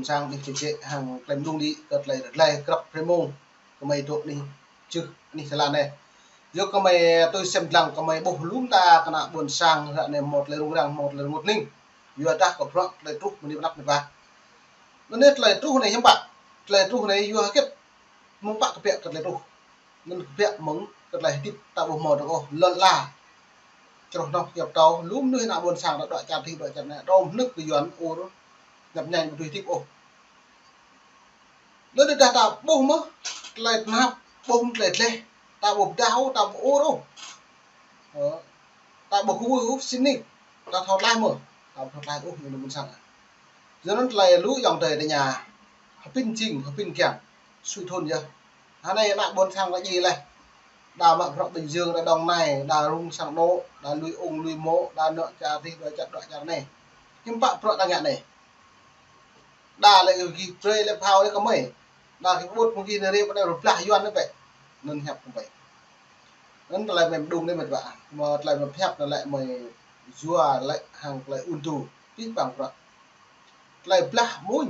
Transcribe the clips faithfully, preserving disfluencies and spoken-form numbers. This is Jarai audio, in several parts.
Sang anih čơčĕ hăng klem đung đĭ kơ tơlơi rơglaih krăp prê mông. Kơmơi dŏ anih čư̆ anih tơlan anai. Yua kơmơi tui sem lăng kơmơi ƀuh lŏm ta kơ ană ƀôn sang ră anai hmâo tơlơi rŭng răng, hmâo tơlơi rơngot hning. Yua dah kơ bruă tơlơi truh mơ̆ng anăp anai pă. Anai tơlơi truh anai hiư̆m pă. Tơlơi truh anai yua hơget. Mơ̆ng pă kơ biă kơ tơlơi truh. Anŭn kơ biă mơ̆ng kơ tơlơi hơdip ta ƀu hmâo dơ̆ng ôh, lŏn ala. Čroh noh yap tâo, lŏm mơnuih ană ƀôn sang ta dŏ čar adih dŏ čar anai, dŏ mơnơ̆ng kơ Yuan ur, ñăp ñai ƀu tui hơdip ôh. Lơ̆m dah ta ƀuh mơ̆, tơlơi tơnap, ƀuh mơ̆ tơlơi gleh, ta ƀu pơdah ôh, ta ƀu ur ôh. Ơ, ta ƀu kwưh ôh, sĭt nik, ta thâo tlaih mơ̆, ta ƀu thâo tlaih ôh, ñu ană ƀôn sang. Yua anŭn tơlơi lu ayŏng adơi tơña, hơpĭn jing, hơpĭn kiăng, sui thŭn yơh. Anai ană ƀôn sang ta djai laih. Đa mă bruă Bình Dương, đa Đồng Nai, đa rŭng sang anŏ, đa lui ung lui mô̆, đa dŏ čar adih, dŏ čar, dŏ čar anai. Hiư̆m pă bruă ta ngă anai. Đa lĕ gih brơi lĕ phao lĕ kơmơi. Đa gih ƀut mơ̆ng gih anai rĕ pơ anai rơblah Yuan anai bĕ. Anŭn hiăp kơmơi. Anŭn tơlơi mơ̆ng đung anai mơ̆ ƀă. Mơ̆ tơlơi mơ̆ng hiăp anŭn lĕ mơ̆ yua lĕ hăng tơlơi ung tŭ. Pĭ păng bruă. Tơlơi blah mơ̆n,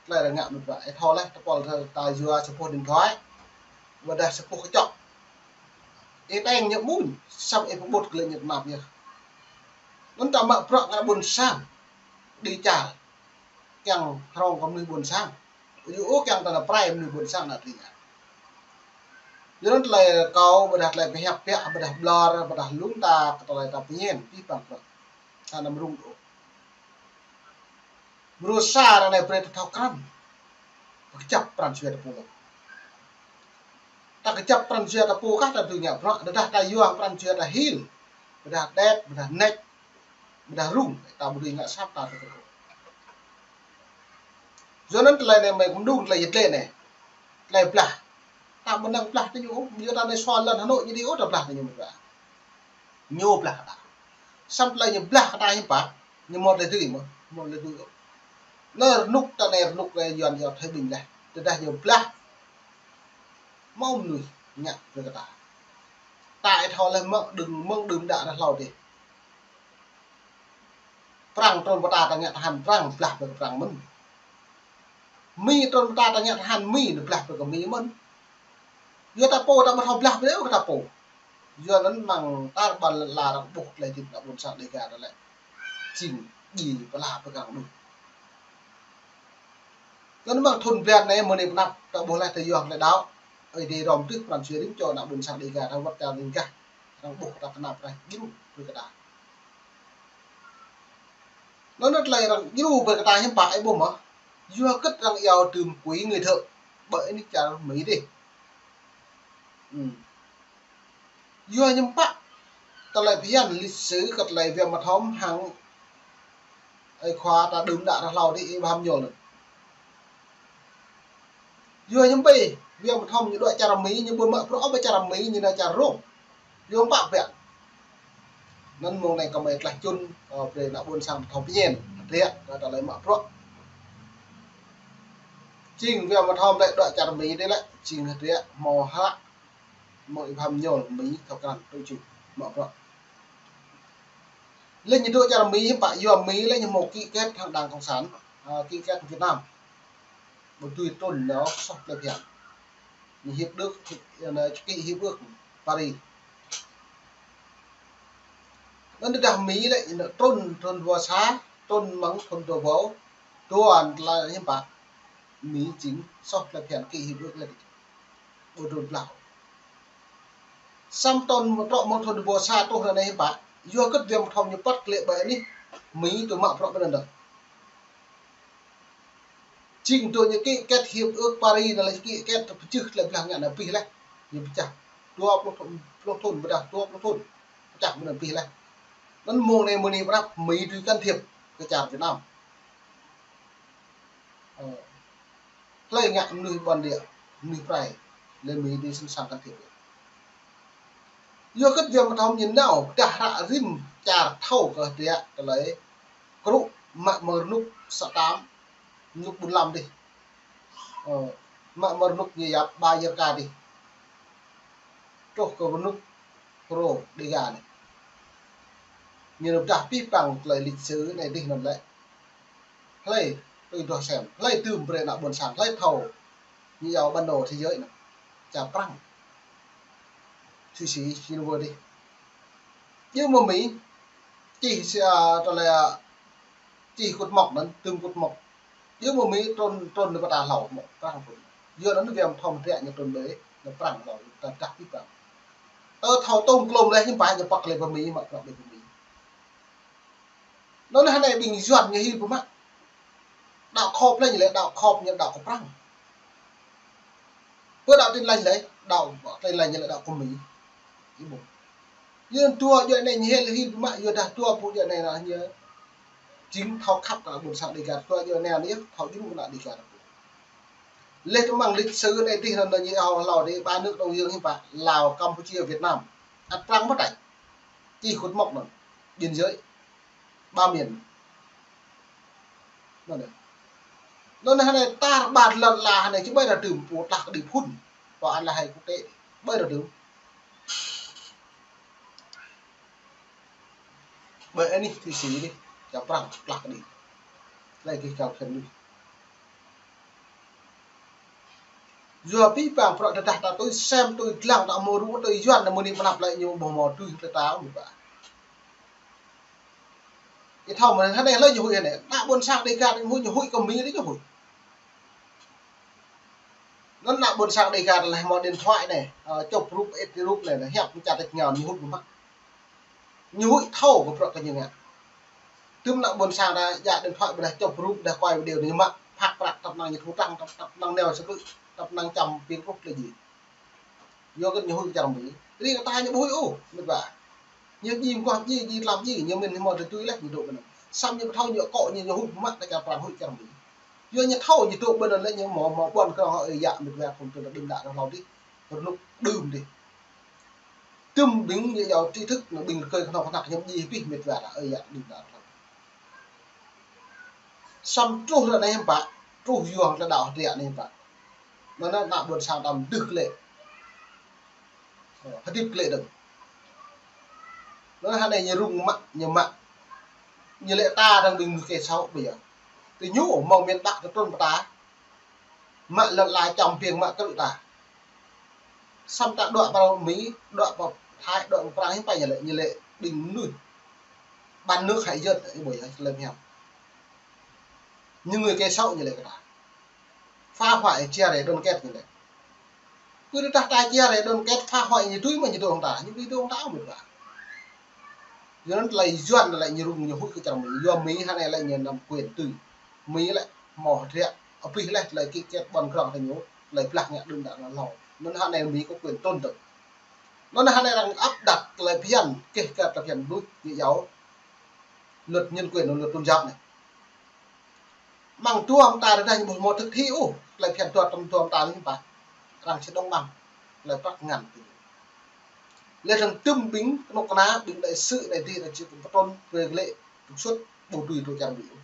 tơlơi rơngă mơ̆n pă. Ih thâo laih, tơpul ta yua sa boh điện thoại, ƀôdah sa boh kơčŏk. Ih teng ñu mơ̆n, samơ̆ ih pơƀut kơ lĕ ñu tơnap yơh. Anŭn ta mă bruă kơ ană ƀôn sang, đĭ čar, kiăng hrŏng kơ mơnuih ƀôn sang. Yua ôh kiăng ta nao pơrai mơnuih ƀôn sang ană tring. Yua anŭn tơlơi kâo, ƀôdah tơlơi pơhiăp biă, ƀôdah ƀlŏr, ƀôdah lŏm ta, kơ tơlơi ta pơñen, pĭ păng bruă. Ta anăm rŭng ôh. Mrô sa ră anai brơi ta thâo krăn. Pơkơjăp pran jua ta pô. Ta kơjăp pran jua ta pô kah ta dưi ngă bruă, tơdah ta yua pran jua ta hil. Ƀôdah đet, ƀôdah neč, ƀôdah rŭng, ta ƀu dưi ngă sat ta tơ kơ. Yua anŭn tơlơi anai mơ̆ kơmơ̆ng đung tơlơi yơh tơlơi anai. Tơlơi blah. Ta ƀu năng blah tơ ñu, yua ta anai sua lŏn Hà Nội ñu đĭ ôh ta blah tơ ñu mơ̆ ƀă. Ñu blah kơ ta. Samơ̆ tơlơi ñu blah kơ ta hiư̆m pă, ñu hmâo tơlơi dưi mơ̆, hmâo tơlơi dưi ôh. Anai rơnŭk ta anai rơnŭk anai Yuan yua Thái Bình laih. Tơdah ñu blah, hmâo mơnuih ngă brơi kơ ta. Ta ih thâo laih mơ̆ng đưm, mơ̆ng đưm đă ră hlâo adih. Prăng trŭn pơ ta ta ngă tơhan Prăng blah brơi kơ Prăng mơ̆n. Mi trŭn pơ ta ta ngă tơhan Mi ñu blah brơi kơ Mi mơ̆n. Yua ta pô ta ƀu thâo blah brơi kơ ta pô. Yua anŭn mơ̆ng tar ƀar lŏn ala arăng ƀuh tơlơi hơdip ană ƀôn sang Dêga ta lĕ. Jing djai pơala pơgang đôč. Anŭn mơ̆ng thŭn blan anai mơ̆ng anai pơ anăp ta ƀuh laih ta yua tơlơi đaŏ. Ơi Adai hrŏm tưh pran jua rĭm čô ană ƀôn sang Dêga ta wơ̆t čar ring gah. Arăng ƀuh ta tơnap ră djru brơi kơ ta. Anŭn tơlơi arăng djru brơi kơ ta hiư̆m pă ih ƀuh mơ̆. Yua hơget arăng iâu tơm quỹ người thợ. Ƀơi anih čar Mi adih. Ư. Yua hiư̆m pă tơlơi phiăn lịch sử kơ tơlơi Việt Nam hăng ơi khua ta đưm đă ră hlâo adih Abraham Nhol anŭn. Yua hiư̆m pă Việt Nam ñu dŏ čar Mi ñu ƀu mă bruă ƀơi čar Mi ñu nao čar Rôm. Yua hiư̆m pă biă. Anŭn mơ̆ng anai kơmơi tlaih čun, ơ, brơi ană ƀôn sang thâo pơñen, hơdră, kơ tơlơi mă bruă. Jing Việt Nam lĕ dŏ čar Mi adih lĕ, jing hơdră hmâo hră mơ̆ng Abraham Nhol Mi thâo krăn tui čun mă bruă. Lĕ ñu dŏ čar Mi hiư̆m pă yua Mi lĕ ñu hmâo ký kết hăng Đảng Cộng sản, ơ, ký kết Việt Nam. Ƀu dưi trŭn nao soh tơlơi phiăn. Ñu hiệp ước, hiệp, ơ, ký hiệp ước Paris. Anŭn tơdah Mi lĕ ñu trŭn, trŭn dua sa, trŭn mơ̆ng thŭn dua rơbâo, dua tơlơi hiư̆m pă. Mi jing soh tơlơi phiăn ký hiệp ước lĕ. Ƀu trŭn blah. Samơ̆ trŏ mơ̆ng thŭn dua rơbâo sa truh ră anai hiư̆m pă. Yua hơget Việt Nam ñu păt kơ lĕ ƀơi anih Mi tŭ mă bruă ƀơi anŭn dơ̆ng. Jing tui ñu ký kết hiệp ước Paris anŭn lĕ ký kết pơjưh tơlơi blah ngă anai abih laih. Ñu pơčah dua pluh thŭn, pluh thŭn, ƀôdah dua pluh thŭn. Pơčah ƀơi anŭn abih laih. Anŭn mơ̆ng anai mơ̆ng anai pơ anăp Mi dưi can thiệp kơ čar Việt Nam. Ơ. Hlơi ngă mơnuih bản địa, mơnuih prai, lĕ Mi dưi sẵn sàng can thiệp. Yua hơget Việt Nam ñu nao pơdah hră rĭm čar thâo kơ hơdră tơlơi krŭ mă mơ̆ng rơnŭk sa tam, rơnŭk Bun Lam adih. Ơ, mă mơ̆ng rơnŭk ñu yap Ba Yơr Ka adih. Truh kơ rơnŭk Phrô Dêga anai. Ñu pơdah pĭ păng tơlơi lịch sử anai adih anŭn lĕ. Hlơi Tui dŏ sem. Hlơi tŭm brơi ană ƀôn sang, hlơi thâo ñu yua bản đồ thế giới anŭn. Čar Prăng. Thụy Sĩ, ñu wơr dih. Yua mơ̆ Mi, čih sia, tơlơi, čih kŭt mŏk anŭn, tŭm kŭt mŏk. Yua mơ̆ Mi trŭn, trŭn lĕ pơtă hlâo mŏk, Prăng pŭn. Yua anŭn viêm thom hơdră ñu trŭn ƀơi, lĕ Prăng hlâo, ta dah pĭ Prăng. Tơ thâo tŭm klôm leh hiư̆m pă ñu păk lĕ pơ Mi, mă prăk lĕ pơ Mi. Anŭn hơnai ƀing Yuan ñu hil pơmă. Đaŏ khŏp lĕ ñu lĕ đaŏ khŏp ñu đaŏ kơ Prăng. Pơ đaŏ Tin Lành lĕ, đaŏ Tin Lành ñu lĕ đaŏ kơ Mi. Ih ƀuh. Yua anŭn dua djuai anai ñu hil hil pơmă, yua dah dua pô djuai anai anŭn ñu jing thâo khăp kơ ƀôn sang Đêga, dua djuai anai anŭn thâo djru kơ ană Đêga. Leh tơ mơ̆ng lịch sử anai dih anŭn ñu hao hlâo dih, ba nước Đông Dương hiư̆m pă, Lào, Campuchia, Việt Nam. Ăt Prăng mơ̆ đač. Čih kŭt mŏk anŭn. Biên giới. Ba miền. Anŭn anai. Anŭn anai tar ƀar lŏn ala anai či ƀai ră tŭm pô tlah kơđi phŭn. Tòa án là hay quốc tế. Ƀai ră tŭm. Ƀai anih Thụy Sĩ dih. Čar Prăng tlah kơđi. Lĕ kih čar khen dih. Yua pĭ păng prăk tơdah ta tui sem tui dlăng ta mơ̆ rŭ tui Yuan ta mơ̆ ni pơnăp lĕ ñu ƀu hmâo tui tơdah ta ƀu pă. Ih thâo mơ̆ hơnai hlơi ñu huĭ hơnai. Ană ƀôn sang Đêga ñu huĭ, ñu huĭ kơ Mi dih ñu huĭ. Anŭn ană ƀôn sang Đêga lĕ hmâo điện thoại anai, ơ, chụp rup, edit rup anai, anai, hiăp mơ̆ čar tĕč ngao ñu huĭ mơ̆. Ñu huĭ thâo kơ prăk kơ ñu ngă. Tŭm ană ƀôn sang ta djă điện thoại ƀôdah chụp rup ƀôdah quay video ñu mă, phak prăk tăp năng ñu thu tăng, tăp, tăp năng neo sơkư̆, tăp năng čăm piêng pluh lĕ djai. Yua kơ ñu huĭ čar Mi. Ri kơ ta ñu ƀu huĭ ôh, mĕt wa. Ñu djai mơguah djai, djai tlam djai, ñu mĭn hmâo tui tui leh ñu dŏ kơ anŭn. Samơ̆ ñu ƀu thâo ñu akŏ ñu, ñu huĭ mă ta čar Prăng huĭ čar Mi. Yua ñu thâo ñu dŏ ƀơi anŭn lĕ ñu hmâo, hmâo ƀuăn krong hơi yă mĕt wa khŏm tơl đưm đă hlâo dih. Rơnŭk đưm dih. Tŭm ƀing ñu yua trí thức, anŭn ƀing rơkơi kơnơ̆ng kơnăk ñu djai pĭ mĕt wa ta hơi yă đưm đă hlâo. Samơ̆ truh ră anai hiư̆m pă, truh yua tơlơi đaŏ hơdră anai hiư̆m pă. Anŭn ană ƀôn sang ta mơdưh klĕ. Ơ, hơdip klĕ dơ̆ng. Anŭn hơnai ñu rŭng mă, ñu mă. Ñu lĕ ta dơ̆ng ƀing mơnuih kơ sâo ƀơi yơh. Tơ ñu mơ̆ng miền Bắc tơ trŭn pơ ta. Mă lŏn ala čăm piêng mă krư̆ ta. Samơ̆ ta dŏ pơ Mi, dŏ pơ Thái, dŏ pơ Prăng hiư̆m pă ñu lĕ, ñu lĕ ƀing mơnuih bán nước hại dân, ih ƀuh yơh, lĕ hiam. Ñu người kơ sâo ñu lĕ kơ ta. Phá hoại chia rẽ đoàn kết ñu lĕ. Kơ tơdah ta chia rẽ đoàn kết, phá hoại ñu tui mơ̆ ñu dŏ hăng ta, ñu tui dŏ hăng ta mơ̆ ta. Yua anŭn tơlơi Yuan lĕ ñu rŭng ñu huĭ kơ čar Mi, yua Mi hơnai lĕ ñu nắm quyền tui. Mi lĕ hmâo hơdră, abih leh tơlơi ký kết ƀuăn krong tơ ñu, tơlơi blah ngă đưm đă hlâo. Anŭn hơnai Mi có quyền tôn trọng. Anŭn hơnai arăng áp đặt tơlơi phiăn, keh kăt tơlơi phiăn ƀlŭ, ñu yua luật nhân quyền, luật tôn giáo anai. Mơ̆ng tuăm ta rơđah ñu ƀu hmâo thực thi ôh, tơlơi phiăn tuăm, tuăm ta anai hiư̆m pă. Arăng či đŏng ƀăng, tơlơi prăk ngăn. Lĕ arăng tŭm ƀing kơnuk kơna, ƀing đại sứ anai dih arăng či pơtrŭn, brơi lĕ trục xuất, ƀu dưi dŏ čar Mi ôh.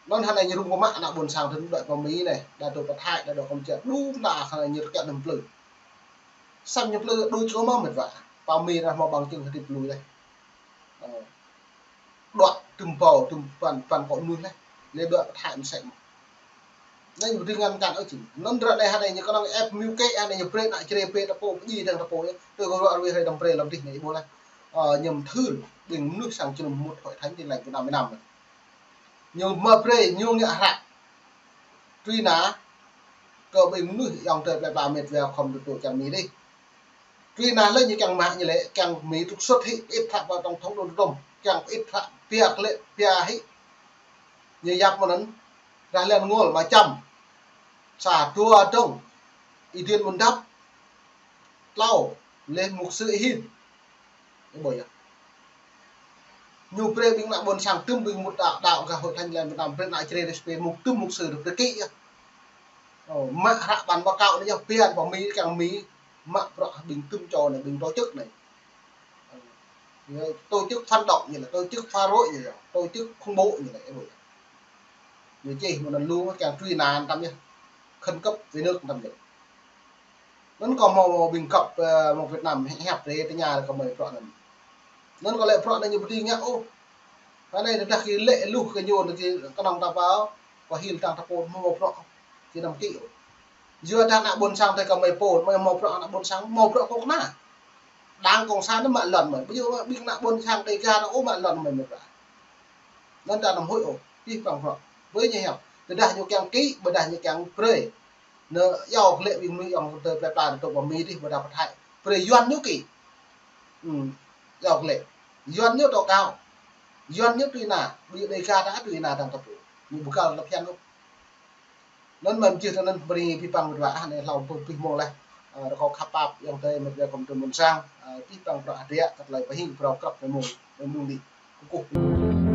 Anŭn hơnai ñu rŭng pơmă ană ƀôn sang tơl dŏ pơ Mi anai, đa dŏ pơ Thái, đa dŏ Campuchia, đŭm ană hơnai ñu rơkă anŭn plư. Samơ̆ ñu plư đôč kơ mơ̆ mĕt wa, pơ Mi arăng hmâo bằng chứng hơdip lui leh. Ơ. Dŏ tŭm pô, tŭm păn, păn kŏ mơnuih leh. Lĕ dŏ pơ Thái mơsĕ mơ̆n. Anai ñu ƀu dưi ngăn chặn ôh čih. Anŭn ră anai hơnai ñu kơnơ̆ng ĕp mơ̆ng kơ hơnai ñu brơi ană Jrai brơi ta pô, pơdjai dơ̆ng ta pô yơh. Tui kơ ruă ruih hrơi đăm brơi lăm dih anai ih ƀuh leh. Ơ, ñu mơthưl, ƀing mơnuih sang jơnum mŭt Hội Thánh Tin Lành Việt Nam Việt Nam anai. Ñu mă brơi, ñu ngă hră. Truy nã kơ ƀing mơnuih ayŏng adơi plơi pla mĕt wa khŏm dŏ čar Mi dih. Truy nã lĕ ñu kiăng mă ñu lĕ, kiăng Mi trục xuất hĭ, pơit hră pơ tổng thống Donald Trump, kiăng pơit hră pia klĕ, pia hĭ. Ñu yap mơ̆n anŭn, rah lĕ ngol mă čăm. Sa dua dơ̆ng, Y Duen Buôn Dap, tlâo, lĕ mục sư Y Hin. Ih ƀuh yơh. Ñu brơi ƀing ană ƀôn sang tŭm ƀing mŭt đaŏ, đaŏ gah Hội Thánh Tin Lành Việt Nam, brơi ană Jrai đe spê mŭt tŭm mục sư đe brơi kĭ yơh. Ơ, mă hră bản báo cáo anai yơh, pia pơ Mi, kiăng Mi, mă bruă ƀing tŭm čô anai, ƀing tổ chức anai. Ơ, tổ chức phản động ñu lĕ, tổ chức phá rối ñu lĕ, tổ chức khủng bố ñu lĕ, ih ƀuh yơh. Ñu čih mơ̆n anŭn lu, kiăng truy nã tăm yơh. Khẩn cấp về nước tăm yơh. Anŭn kâo hmâo ƀing găp, ơ, mơ̆ng Việt Nam hiăp rai tơña kơ mơi bruă anŭn. Anŭn kâo lĕ bruă anŭn ñu ƀu dưi ngă ôh. Pơ anai tơdah kơ lĕ luh kơ ñu anai kơ kơnơ̆ng ta pơ, pơ hil tang ta pô hmâo bruă kơ anăm kĭ. Yua ta ană ƀôn sang ta kơ mơi pô, mơi hmâo bruă ană ƀôn sang, hmâo bruă kơ kơnuk kơna. Đảng Cộng sản anŭn mă lŏn mơi. Ƀu djơ̆ ƀing ană ƀôn sang Dêga ta ôh mă lŏn mơi mơi bruă. Anŭn ta anăm huĭ ôh, pĭ păng bruă. Ƀơi ñu hiam. Tơdah ñu kiăng kĭ, ƀôdah ñu kiăng brơi. Anŭn yua kơ lĕ ƀing mơi yŏng tơ plơi pla tơ pơ Mi dih ƀôdah pơ Thái. Brơi Yuan ñu kĭ. Ư, yua kơ lĕ. Yuan ñu tŏ kâo. Yuan ñu tui ană, ƀing Dêga ta tui ană dang ta pô. Ñu ƀu kâo lăp hiam ôh. Anŭn mơ̆n jih tơ anŭn brơi pĭ păng mơdua ah anai hlâo pơpih mông laih. Ơ, rơkâo khăp pap yŏng tơ mơdua kơ mơdua ƀôn sang. Ơ, pĭ păng bruă hơdră kơ tơlơi pơhing bruă krăp mơ̆ng mông, mơ̆ng mông dih. Kơkuh.